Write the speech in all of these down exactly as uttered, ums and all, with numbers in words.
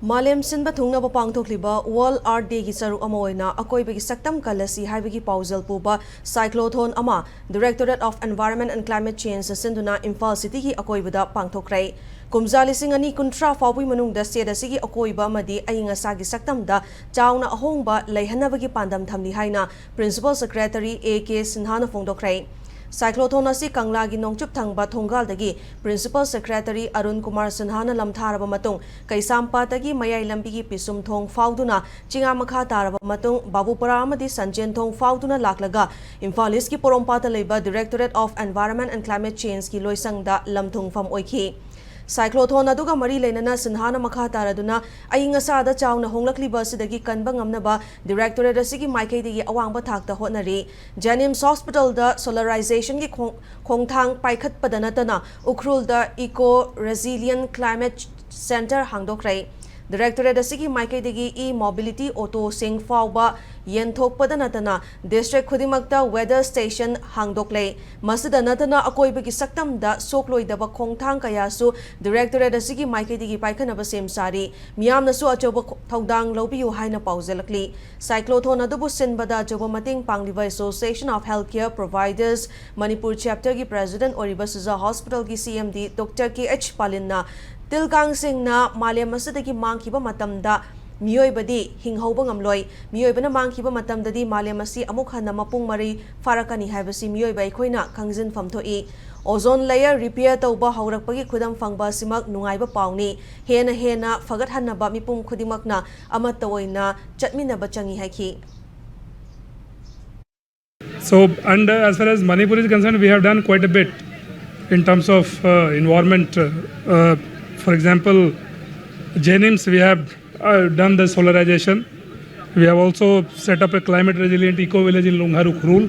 ꯃꯥꯂꯦꯝ ꯁꯤꯟꯕ ꯊꯨꯡꯅꯕ ꯄꯥꯡꯊꯣꯛꯂꯤꯕ World Earth Dayꯒꯤ ꯁꯔꯨꯛ ꯑꯃ ꯑꯣꯏꯅ ꯑꯀꯣꯏꯕꯒꯤ ꯁꯛꯇꯝ ꯀꯜꯂꯁꯤ ꯍꯥꯏꯕꯒꯤ ꯄꯥꯎꯖꯦꯜ ꯄꯨꯕ cyclothoon ꯑꯃ Directorate of Environment and Climate Change ꯁꯤꯟꯗꯨꯅ ꯏꯝꯐꯥꯜ cityꯒꯤ ꯑꯀꯣꯏꯕꯗ ꯄꯥꯡꯊꯣꯛꯈ꯭ꯔꯦ꯫ ꯀꯨꯝꯖꯥ ꯂꯤꯁꯤꯡ ꯑꯅꯤ ꯀꯨꯟꯊ꯭ꯔꯥ ꯐꯥꯎꯕꯒꯤ ꯃꯅꯨꯡꯗ state ꯑꯁꯤꯒꯤ ꯑꯀꯣꯏꯕ ꯑꯃꯗꯤ ꯑꯏꯪ ꯑꯁꯥꯒꯤ ꯁꯛꯇꯝꯗ ꯆꯥꯎꯅ ꯑꯍꯣꯡꯕ ꯂꯩꯍꯟꯅꯕꯒꯤ ꯄꯥꯟꯗꯝ ꯊꯝꯂꯤ ꯍꯥꯏꯅ Principal Secretary A K ꯁꯤꯟꯍꯥꯅ ꯐꯣꯡꯗꯣꯛꯈ꯭ꯔꯦ꯫ Cyclothoon ꯑꯁꯤ ꯀꯪꯂꯥꯒꯤ ꯅꯣꯡꯆꯨꯞ ꯊꯪꯕ ꯊꯣꯡꯒꯥꯜꯗꯒꯤ Principal Secretary ꯑꯔꯨꯟ ꯀꯨꯃꯥꯔ ꯁꯤꯟꯍꯥꯅ ꯂꯝꯊꯥꯔꯕ ꯃꯇꯨꯡ, ꯀꯩꯁꯥꯝꯄꯥꯠꯇꯒꯤ ꯃꯌꯥꯏ ꯂꯝꯕꯤꯒꯤ ꯄꯤꯁꯨꯝ ꯊꯣꯡ ꯐꯥꯎꯗꯨꯅ ꯆꯤꯡꯉꯥ ꯃꯈꯥ ꯇꯥꯔꯕ ꯃꯇꯨꯡ, ꯕꯥꯕꯨꯄꯨꯔꯥ ꯑꯃꯗꯤ ꯁꯟꯖꯦꯟ ꯊꯣꯡ ꯐꯥꯎꯗꯨꯅ ꯂꯥꯛꯂꯒ ꯏꯝꯐꯥꯜ ꯏꯁꯀꯤ ꯄꯣꯔꯣꯝꯄꯥꯠꯇ ꯂꯩꯕ Directorate of Environment and Climate Changeꯀꯤ ꯂꯣꯏꯁꯪꯗ ꯂꯝ ꯊꯨꯡꯐꯝ ꯑꯣꯏꯈꯤ꯫ Cyclothoon ꯑꯗꯨꯒ ꯃꯔꯤ ꯂꯩꯅꯅ ꯁꯤꯟꯍꯥꯅ ꯃꯈꯥ ꯇꯥꯔꯗꯨꯅ ꯑꯏꯪ ꯑꯁꯥꯗ ꯆꯥꯎꯅ ꯍꯣꯡꯂꯛꯂꯤꯕ ꯑꯁꯤꯗꯒꯤ ꯀꯟꯕ ꯉꯝꯅꯕ Directorate ꯑꯁꯤꯒꯤ ꯃꯥꯏꯀꯩꯗꯒꯤ ꯑꯋꯥꯡꯕ ꯊꯥꯛꯇ ꯍꯣꯠꯅꯔꯤ꯫ JNIMS Hospitalꯗ solarization ꯒꯤ ꯈꯣꯡ-, ꯈꯣꯡꯊꯥꯡ ꯄꯥꯏꯈꯠꯄꯗ ꯅꯠꯇꯅ ꯎꯈ꯭ꯔꯨꯜꯗ Eco Resilient Climate Center ꯍꯥꯡꯗꯣꯛꯈ꯭ꯔꯦ꯫ Directorate ꯑꯁꯤꯒꯤ ꯃꯥꯏꯀꯩꯗꯒꯤ e-mobility autoꯁꯤꯡ ꯐꯥꯎꯕ ꯌꯦꯟꯊꯣꯛꯄꯗ ꯅꯠꯇꯅ district ꯈꯨꯗꯤꯡꯃꯛꯇ weather station ꯍꯥꯡꯗꯣꯛꯂꯦ꯫ ꯃꯁꯤꯗ ꯅꯠꯇꯅ ꯑꯀꯣꯏꯕꯒꯤ ꯁꯛꯇꯝꯗ ꯁꯣꯛꯂꯣꯏꯗꯕ ꯈꯣꯡꯊꯥꯡ ꯀꯌꯥꯁꯨ Directorate ꯑꯁꯤꯒꯤ ꯃꯥꯏꯀꯩꯗꯒꯤ ꯄꯥꯏꯈꯠꯅꯕ ꯁꯦꯝ ꯁꯥꯔꯤ꯫ ꯃꯤꯌꯥꯝꯅꯁꯨ ꯑꯆꯧꯕ ꯈꯣ-, ꯊꯧꯗꯥꯡ ꯂꯧꯕꯤꯌꯨ ꯍꯥꯏꯅ ꯄꯥꯎꯖꯦꯜꯂꯛꯂꯤ꯫ Cyclothoon ꯑꯗꯨꯕꯨ ꯁꯤꯟꯕꯗ ꯑꯆꯧꯕ ꯃꯇꯦꯡ ꯄꯥꯡꯂꯤꯕ Association of Healthcare Providers Manipur Chapterꯒꯤ President ꯑꯣꯏꯔꯤꯕ Shija Hospitalꯒꯤ CMD Doctor K H ꯄꯥꯂꯤꯟꯅ ꯇꯤꯜ ꯀꯥꯡꯁꯤꯡꯅ ꯃꯥꯂꯦꯝ ꯑꯁꯤꯗꯒꯤ ꯃꯥꯡꯈꯤꯕ ꯃꯇꯝꯗ ꯃꯤꯑꯣꯏꯕꯗꯤ ꯍꯤꯡꯍꯧꯕ ꯉꯝꯂꯣꯏ꯫ ꯃꯤꯑꯣꯏꯕꯅ ꯃꯥꯡꯈꯤꯕ ꯃꯇꯝꯗꯗꯤ ꯃꯥꯂꯦꯝ ꯑꯁꯤ ꯑꯃꯨꯛ ꯍꯟꯅ ꯃꯄꯨꯡ ꯃꯔꯩ ꯐꯥꯔꯛꯀꯅꯤ ꯍꯥꯏꯕꯁꯤ ꯃꯤꯑꯣꯏꯕ ꯑꯩꯈꯣꯏꯅ ꯈꯪꯖꯤꯟꯐꯝ ꯊꯣꯛꯏ꯫ Ozone layer repair ꯇꯧꯕ ꯍꯧꯔꯛꯄꯒꯤ ꯈꯨꯗꯝ ꯐꯪꯕ ꯑꯁꯤꯃꯛ ꯅꯨꯡꯉꯥꯏꯕ ꯄꯥꯎꯅꯤ꯫ ꯍꯦꯟꯅ ꯍꯦꯟꯅ ꯐꯒꯠꯍꯟꯅꯕ ꯃꯤꯄꯨꯝ ꯈꯨꯗꯤꯡꯃꯛꯅ ꯑꯃꯠꯇ ꯑꯣꯏꯅ ꯆꯠꯃꯤꯟꯅꯕ ꯆꯪꯏ ꯍꯥꯏꯈꯤ꯫ So, and, uh, as far as Manipur is concerned, we have done quite a bit in terms of, uh, environment. Uh, uh, for example, JNIMS, we have, uh, done the solarization. We have also set up a climate resilient eco village in Lungharu Ukhrul.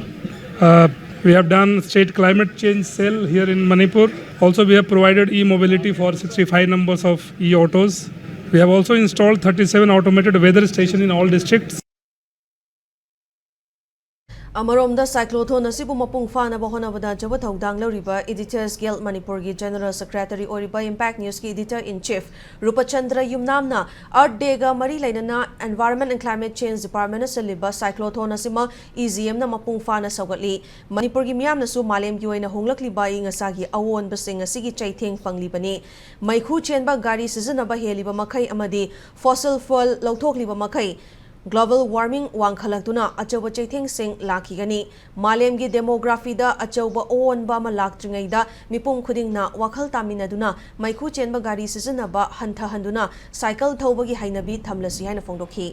Uh, we have done state climate change cell here in Manipur. Also, we have provided e-mobility for sixty-five numbers of e-autos. We have also installed thirty-seven automated weather station in all districts. ꯑꯃꯔꯣꯝꯗ, ꯁꯥꯏꯀ꯭ꯂꯣꯊꯣꯟ ꯑꯁꯤꯕꯨ ꯃꯄꯨꯡ ꯐꯥꯅꯕ ꯍꯣꯠꯅꯕꯗ ꯑꯆꯧꯕ ꯊꯧꯗꯥꯡ ꯂꯧꯔꯤꯕ Editors Guild ꯃꯅꯤꯄꯨꯔꯒꯤ General Secretary ꯑꯣꯏꯔꯤꯕ Impact News ꯀꯤ Editor in Chief ꯔꯨꯄꯆꯟꯗ꯭ꯔ ꯌꯨꯝꯅꯥꯝꯅ Earth Day ꯒ ꯃꯔꯤ ꯂꯩꯅꯅ Environment and Climate Change Department ꯅ ꯁꯤꯜꯂꯤꯕ ꯁꯥꯏꯀ꯭ꯂꯣꯊꯣꯟ ꯑꯁꯤꯃꯛ E G M ꯅ ꯃꯄꯨꯡ ꯐꯥꯅ ꯁꯧꯒꯠꯂꯤ꯫ ꯃꯅꯤꯄꯨꯔꯒꯤ ꯃꯤꯌꯥꯝꯅꯁꯨ ꯃꯥꯂꯦꯝꯒꯤ ꯑꯣꯏꯅ ꯍꯣꯡꯂꯛꯂꯤꯕ ꯑꯏꯪ ꯑꯁꯥꯒꯤ ꯑꯑꯣꯟꯕꯁꯤꯡ ꯑꯁꯤꯒꯤ ꯆꯩꯊꯦꯡ ꯐꯪꯂꯤꯕꯅꯤ꯫ ꯃꯩꯈꯨ ꯆꯦꯟꯕ ꯒꯥꯔꯤ ꯁꯤꯖꯤꯟꯅꯕ ꯍꯦꯜꯂꯤꯕ ꯃꯈꯩ ꯑꯃꯗꯤ fossil fuel ꯂꯧꯊꯣꯛꯂꯤꯕ ꯃꯈꯩ global warming ꯋꯥꯡꯈꯠꯂꯛꯇꯨꯅ ꯑꯆꯧꯕ ꯆꯩꯊꯦꯡꯁꯤꯡ ꯂꯥꯛꯈꯤꯒꯅꯤ꯫ ꯃꯥꯂꯦꯝꯒꯤ demography ꯗ ꯑꯆꯧꯕ ꯑꯑꯣꯟꯕ ꯑꯃ ꯂꯥꯛꯇ꯭ꯔꯤꯉꯩꯗ ꯃꯤꯄꯨꯝ ꯈꯨꯗꯤꯡꯅ ꯋꯥꯈꯜ ꯇꯥꯃꯤꯟꯅꯗꯨꯅ ꯃꯩꯈꯨ ꯆꯦꯟꯕ ꯒꯥꯔꯤ ꯁꯤꯖꯤꯟꯅꯕ ꯍꯟꯊꯍꯟꯗꯨꯅ ꯁꯥꯏꯀꯜ ꯊꯧꯕꯒꯤ ꯍꯩꯅꯕꯤ ꯊꯝꯂꯁꯤ ꯍꯥꯏꯅ ꯐꯣꯡꯗꯣꯛꯈꯤ꯫